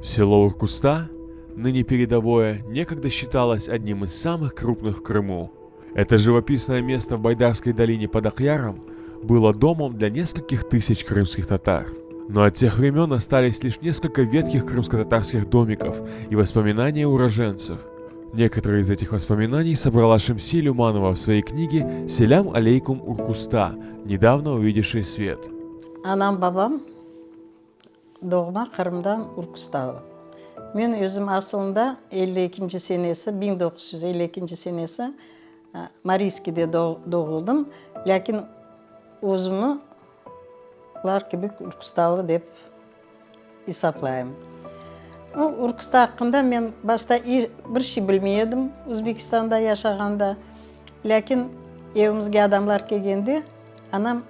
Село Уркуста, ныне передовое, некогда считалось одним из самых крупных в Крыму. Это живописное место в Байдарской долине под Акъяром было домом для нескольких тысяч крымских татар. Но от тех времен остались лишь несколько ветхих крымско-татарских домиков и воспоминания уроженцев. Некоторые из этих воспоминаний собрала Шемси Люманова в своей книге «Селям алейкум Уркуста», недавно увидевшей свет. Anam, babam doğma Qırımdan Urkustalı. Men özüm asılında 52-nci senesi, 1952-nci senesi Mariyskiyde doğuldım, lâkin özümi olar kibi Urkustalı dep esaplayım. O, Urkusta aqqında men başta bir şey bilmey edim, Özbekistanda yaşağanda. Lâkin evimizge adamlar kelgende, anam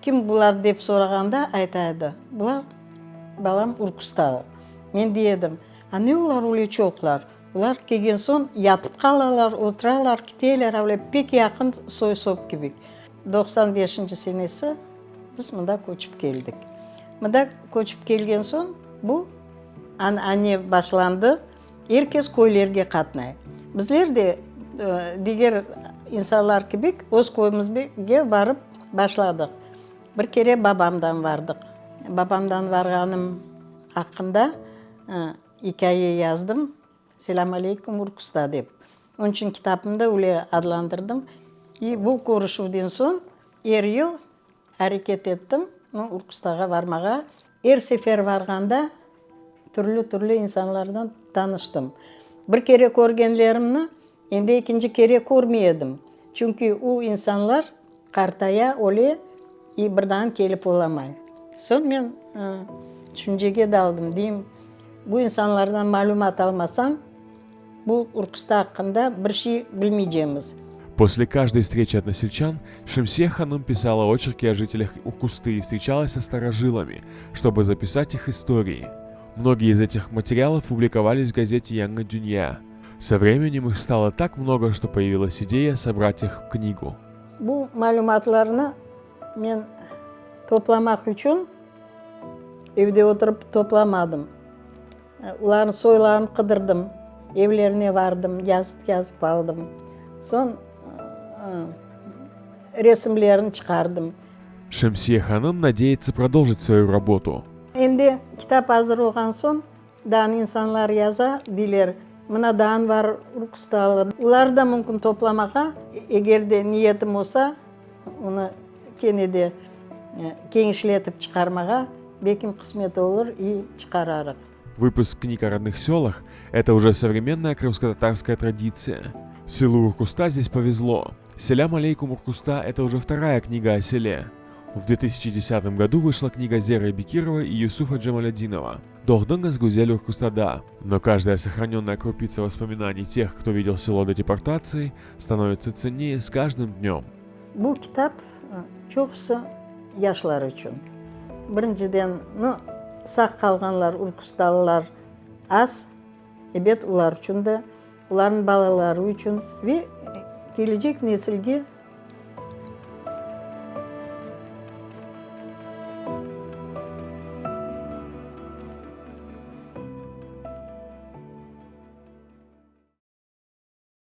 kim bular dep sorağanda ayta edi, bular, balam, Urkustalı. Men dey edim, a ne olar öyle çoqlar? Olar kelgen soñ yatıp qalalar, oturalar, kiteler, öyle pek yaqın soy-sop kibi. 95-nci senesi biz mında köçip keldik. Mında köçip kelgen soñ bu anane başlandı, er kes köylerge qatnay. Bizler de diger insanlar kibi öz köyümizge barıp başladıq. Bir kere babamdan bardıq. Babamdan barğanım aqqında ikâye yazdım. Selâm aleyküm, Urkusta dep. Onıñ içün kitapımda öyle adlandırdım. İ bu körüşüvden soñ er yıl areket ettim, nu, Urkustağa varmağa. Er sefer varğanda türlü-türlü insanlardan tanıştım. Bir kere körgenlerimni endi ekinci kere körmey edim. Çünki o insanlar qartaya, öle i bir daa kelip olamay. Soñ men tüşüncege daldım, deyim, bu insanlardan malümat almasañ, bu Urkusta aqqında bir şey bilmeycemiz. После каждой встречи односельчан Шемсия ханум писала очерки о жителях Уркусты и встречалась со старожилами, чтобы записать их истории. Многие из этих материалов публиковались в газете «Яңы дөнья». Со временем их стало так много, что появилась идея собрать их в книгу. Bu malümatlarnı men toplamaq içün evde oturıp toplamadım. Olarnıñ soylarını qıdırdım, evlerine vardım, yazıp-yazıp aldım. Soñ resimlerini çıqardım. Şemsiye hanım nadeyется продолжить свою работу. Endi kitap azır olğan soñ, daa insanlar yaza, deyler, mına daa bar Urkustalı. Olarnı da mümkün toplamağa, eger de niyetim olsa, onı kene de kenişletip çıqarmağa, belkim qısmet olur i çıqararıq. Выпуск книг о родных селах – это уже современная крымско-татарская традиция. Селу Уркуста здесь повезло. Селям алейкум Уркуста – это уже вторая книга о селе. В 2010 году вышла книга Зеры Бекировой и Юсуфа Джамалядинова «Doğdıñız güzel Urkustada». Но каждая сохраненная крупица воспоминаний тех, кто видел село до депортации, становится ценнее с каждым днем. Bu kitap çoqusı yaşlar içün. Birinciden, nu, sağ qalğanlar, urkustalılar az, ebet, olar içün de, olarnıñ balaları içün ve kelecek nesilge.